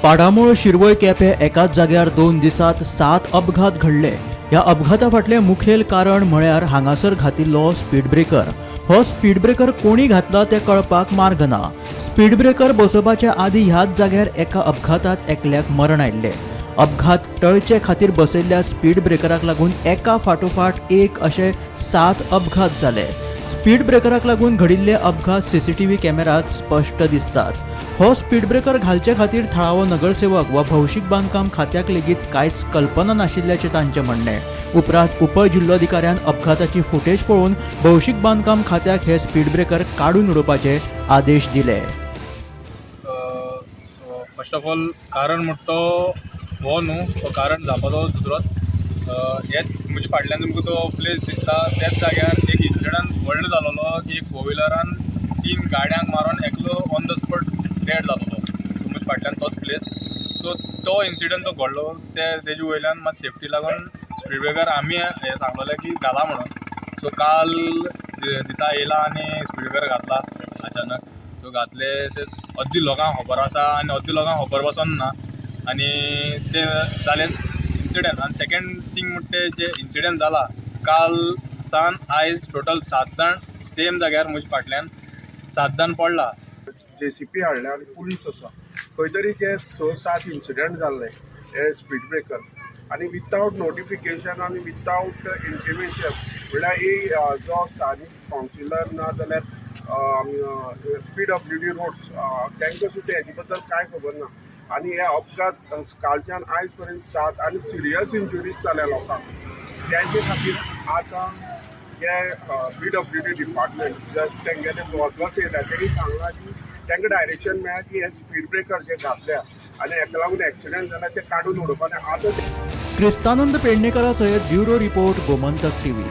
पाडामोळ शिरवय केपें एकाच जाग्यार 2 दिसात 7 अपघात घडले. ह्या अपघाता फाटलें मुखेल कारण म्हळ्यार हांगासर घातिल्लो स्पीड ब्रेकर. हो स्पीड ब्रेकर कोणी घातला तें कळपाक मार्ग ना. स्पीड ब्रेकर बसोवपाच्या आदी ह्याच जाग्यार एका अपघातात एकल्याक मरण आयिल्लें. अपघात टळचे खातीर बसयल्ल्या स्पीड ब्रेकराक लागून एका फाटोफाट एक अशे 7 अपघात जाले. स्पीड ब्रेकराक लागून घडिल्ले अपघात सीसीटीव्ही कॅमेरात स्पश्ट दिसतात. हो स्पीड ब्रेकर घालचे खातीर थळावो नगरसेवक वा भौशीक बांदकाम खात्याक लेगीत कांयच कल्पना नाशिल्ल्याचें तांचें म्हणणें. उपरांत उपजिल्लोधिकाऱ्यान अपघाताची फुटेज पळोवन भौशीक बांदकाम खात्याक हे स्पीड ब्रेकर काडून उडोवपाचे आदेश दिले. फर्स्ट ऑफ ऑल कारण म्हणटा तो हो न्हू, तो कारण जावपाचो दुसरोच. हेच म्हजे फाटल्यान तुमकां तो प्लेस दिसता त्याच जाग्यार एक इन्सिडंट व्हडलो जालोलो की एक फोर व्हिलरान 3 गाड्यांक मारून एकलो ऑन the spot dead जालोलो. म्हजे फाटल्यान तोच प्लेस. सो तो इन्सिडंट तो घडलो ते तेजे वयल्यान मात सेफ्टी लागून स्पीड ब्रेकर आमी हें सांगलोलें की घाला म्हणून. सो काल दिसा येयला आनी स्पीड ब्रेकर घातला अचानक. सो घातले अद्दी लोकांक खबर आसा आनी अद्दी लोकांक खबर पासून ना आनी ते जालें इन्सिडंट. आनी सेकेंड थींग म्हणटा तें जे इन्सिडंट जाला काल सान आयज टोटल 7 जाण सेम जाग्यार म्हज्या फाटल्यान 7 जाण पडला. जेसीपी हाडल्या आनी पुलीस आसा. खंय तरी जे 6-7 इन्सिडंट जाल्ले हे स्पीड ब्रेकर आनी विथआवट नोटिफिकेशन आनी विथआवट इंटिमेशन, म्हणल्यार ही जो स्थानीक कावन्सिलर ना जाल्यार पीडब्ल्यूडी रोड्स तांकां सुद्दां हेजे बद्दल कांय खबर ना. आनी हे अपघात कालच्यान आयज पर्यंत 7 आनी सिरियस इंजुरीज जाल्या लोकांक. तेंचे खातीर आतां हे पीडब्ल्यूडी डिपार्टमेंट तेंगेले वर्कर्स येयल्या तेणी सांगलां की तांकां डायरेक्शन मेळ्ळा की हे स्पीड ब्रेकर जे घातल्या आनी हेका लागून एक्सिडंट जाला ते काडून उडोवपा. आतां क्रिस्तानंद पेडणेकरा सयत ब्युरो रिपोर्ट, गोमंतक टीव्ही.